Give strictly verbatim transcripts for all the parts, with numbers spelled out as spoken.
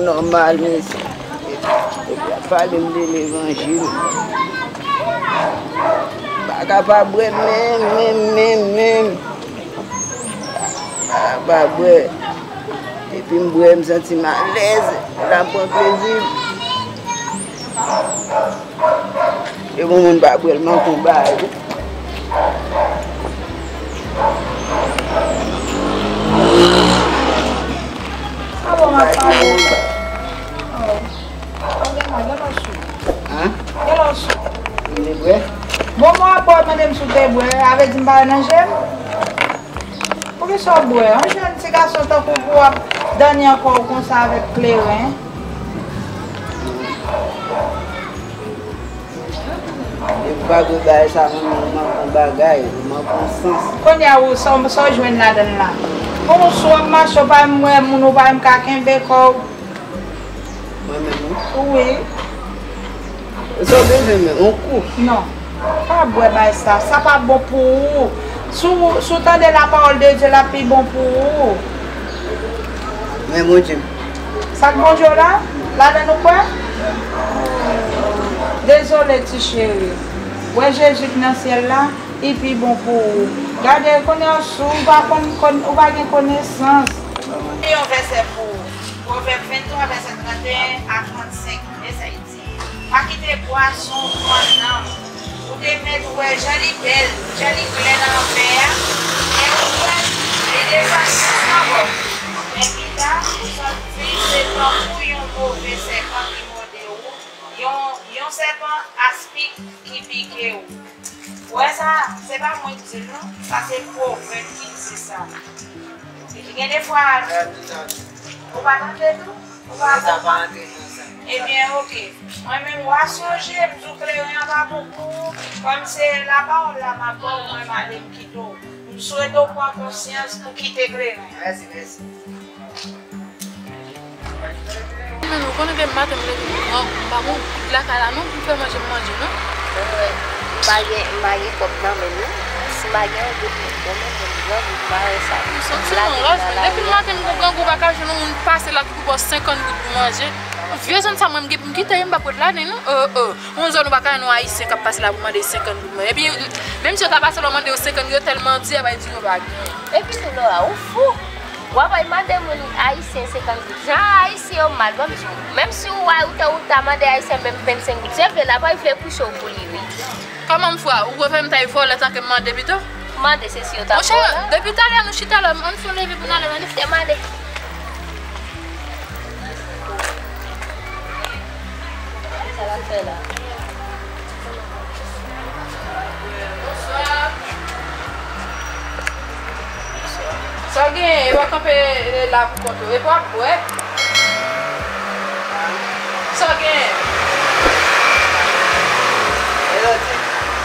Nòmal, mesye. Epi ap pale m de levanjil. M pa ka pa bwè menm, menm, menm, menm. Pa, pa bwè. Depi m bwè, m santi m alèz. L ap pran plezi m. E bon moun pa bwè l manke yon bagay wi. Sa bon, m ap pale. Oh. Ou gen mal, gen lòt sou. Hein? Gen lòt sou. Ou vle bwè? Bon, mwen ap bwè, mande m si w te bwè. A vle di m pa wè nan je m? Poukisa w bwè? Yon jèn ti gason tankou w pou w ap danni ankò w konsa avèk kleren? Depi w pa bwè bagay sa, mwen menm, ou manke yon bagay, ou manke yon sans. Kounye a, ou, sa w, sa w jwenn ladan l la? Bon, ou sou w ap mache, ou pa menm wè moun, ou pa menm ka kenbe kò w. Mwen menm, wi. Wi. Sa w bezwen menm? Yon kou? Non. Pa bwè bay sa. Sa pa bon pou ou. Si w, si w tande lapawòl de Dye, l ap pi bon pou ou. Men Bondye m. Sa k Bondye w la? Ladan nou kwè? Dezole, ti cheri. Wè Jezi k nan syèl la, li pi bon pou ou. Gade, kounye a, si w pa konn, konn, ou pa gen konesans. Yon vèsè pou ou. Pwovèb venntwa, vèsè trannteyen a trannsenk. Mesaj. Pa kite pwason pran nanm. Ou te mèt wè jan li bèl, jan li klè nan lanmè a, men ou wè, li desann jis nan bò. Men pita, ou sot di se tankou yon move sèpan ki mòde ou, yon, yon sèpan aspik ki pike ou. Ou wè sa, se pa mwen ki di l non, sa se pwovèb ki di sa. Gen de fwa, ou pa tande tou? Ou pa konprann? Ebyen, oke. Mwen menm, w a sonje, m di w kleren an pa bon pou ou. Kòm se lapawòl la m ap ba w, mwen, mande m kite w. M swete w pran konsyans pou kite kleren an. Mèsi, mèsi. Mwen menm, ou konnen depi maten m leve, m pa gon gout lakay la non pou m fè manje, m manje non. Mwen, m pa gen, m pa gen kòb nan men m non. Si m pa gen yon gout, mwen menm, mwen grangou, m pa wè sa. M santi m anraj, men depi maten m gon grangou, m pa ka jwenn yon moun pase la ki pou ba w senkant goud pou manje. Vye zòn sa, mwen, m gen pou m kite, m p ap ret ladan non. Oh, oh. Yon zòn ou pa ka jwenn yon Ayisyen k ap pase la pou mande senkant goud manje. Epi, menm si yo ta pase la, yo mande yo senkant, yo tèlman di, yo pa di yo pa gen. Epi tou, Laura, ou fou. W ap al mande moun Ayisyen senkant goud. Jan Ayisyen yo mal, ban m di w. Menm si w wè ou ta, ou ta mande Ayisyen menm vennsenk goud. Se vre, l ap al vle kouche w pou li, wi. Kòman m fwa? Ou prefere m ta al vòlè tanke m mande pito? Mande, se si yo ta vòlè. Monchè, depi talè nou chita la, ann fè yon leve pou n ale, mande. Te mande. Sa l ap fè la? Bonswa. Sa w genyen? E w ap kanpe la pou kont ou. E w ap bwè? Sa w genyen?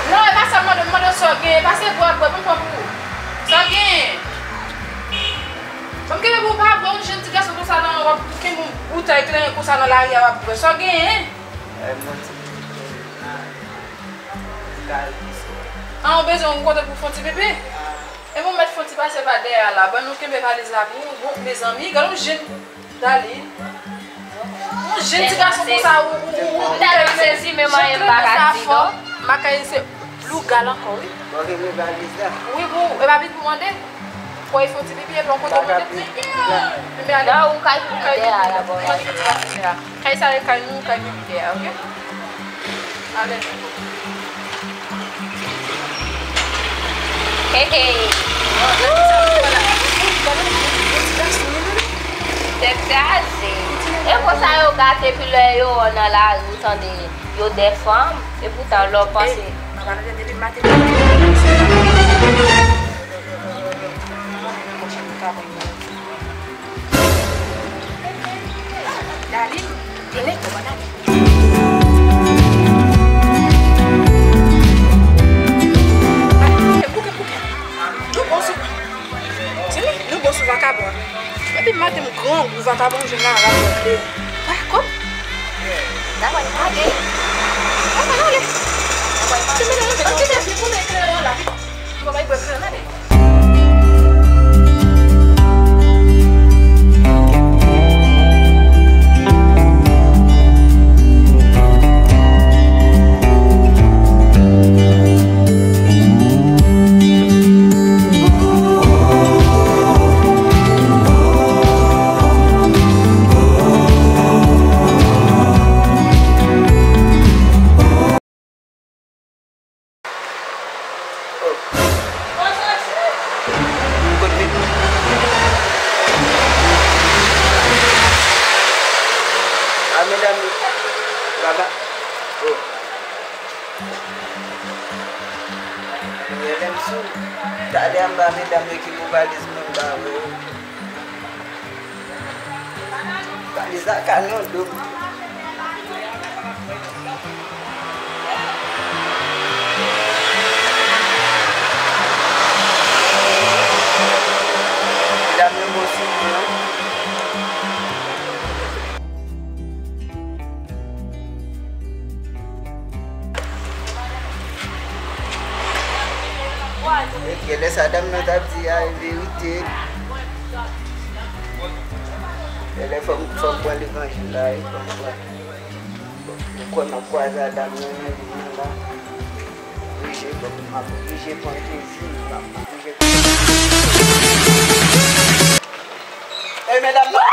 Non, e pa sa m mande w. M mande w sa w genyen. Pase bwè, bwè, pou m pran pou ou. Sa w genyen? Ban m kenbe pou w pa bwè, yon jèn ti gason konsa nan, w ap kenbe yon boutèy kleren konsa nan lari a, w ap bwè. Sa w genyen? Ay, mwen ti pipi, ah, kal pise. Ah, ou bezwen yon kote pou w fè yon ti pipi? Ah. Ebyen, ou mèt fè yon ti pase pa dèyè a la. Ban nou kenbe valiz la pou ou. Bon, mezanmi, gade yon jèn, Darline. Yon jèn ti gason konsa, ou, ou, ou, ou, m tèlman sezi, men mwen, m pa ka di non. M pa ka di se Lougal ankò, wi. Bon, kenbe valiz la. Wi, pou, e pa vin pou mande. Pou al fè yon ti pipi, epi yon kote w mande. Enben, ale. Non, ou kay pipi dèyè a, la, bò. Ou mande pipi dèyè a. Kay sa, e kay nou, ou kay pipi dèyè a, oke? Ale. Hey, hey. Tèt kraze. E konsa yo gate, pi lè yo nan lari, ou tande. Yo de fanm, epoutan lè w panse. Ey, m ap gade depi maten. Darline, vini, kòman ale? Bouke, bouke. Nou bon sou, tini, nou bon sou vakabon. Depi maten m grangou, vakabon jwenn la, l ap rantre. Wè, kòb. N ap al gade. N ap al ale. N ap al gade. An kite fi pou mwen kleren la, vit. N ap al gade kleren la, vit. Mwen lè m sou, talè a m ba medam yo ki pou valiz mwen m ba yo. Valiz la ka nan do m. Medam yo bon sou mwen. Gen lè sa dam nan t ap di a e verite. Gen lè fò m, fò m pran levanjil la, e fò m pran. Bon, m kwè m ap kwaze a dam nan nan jounen la. Oblije, bon, m ap oblije pran plezi, m ap oblije pran. E medam nan,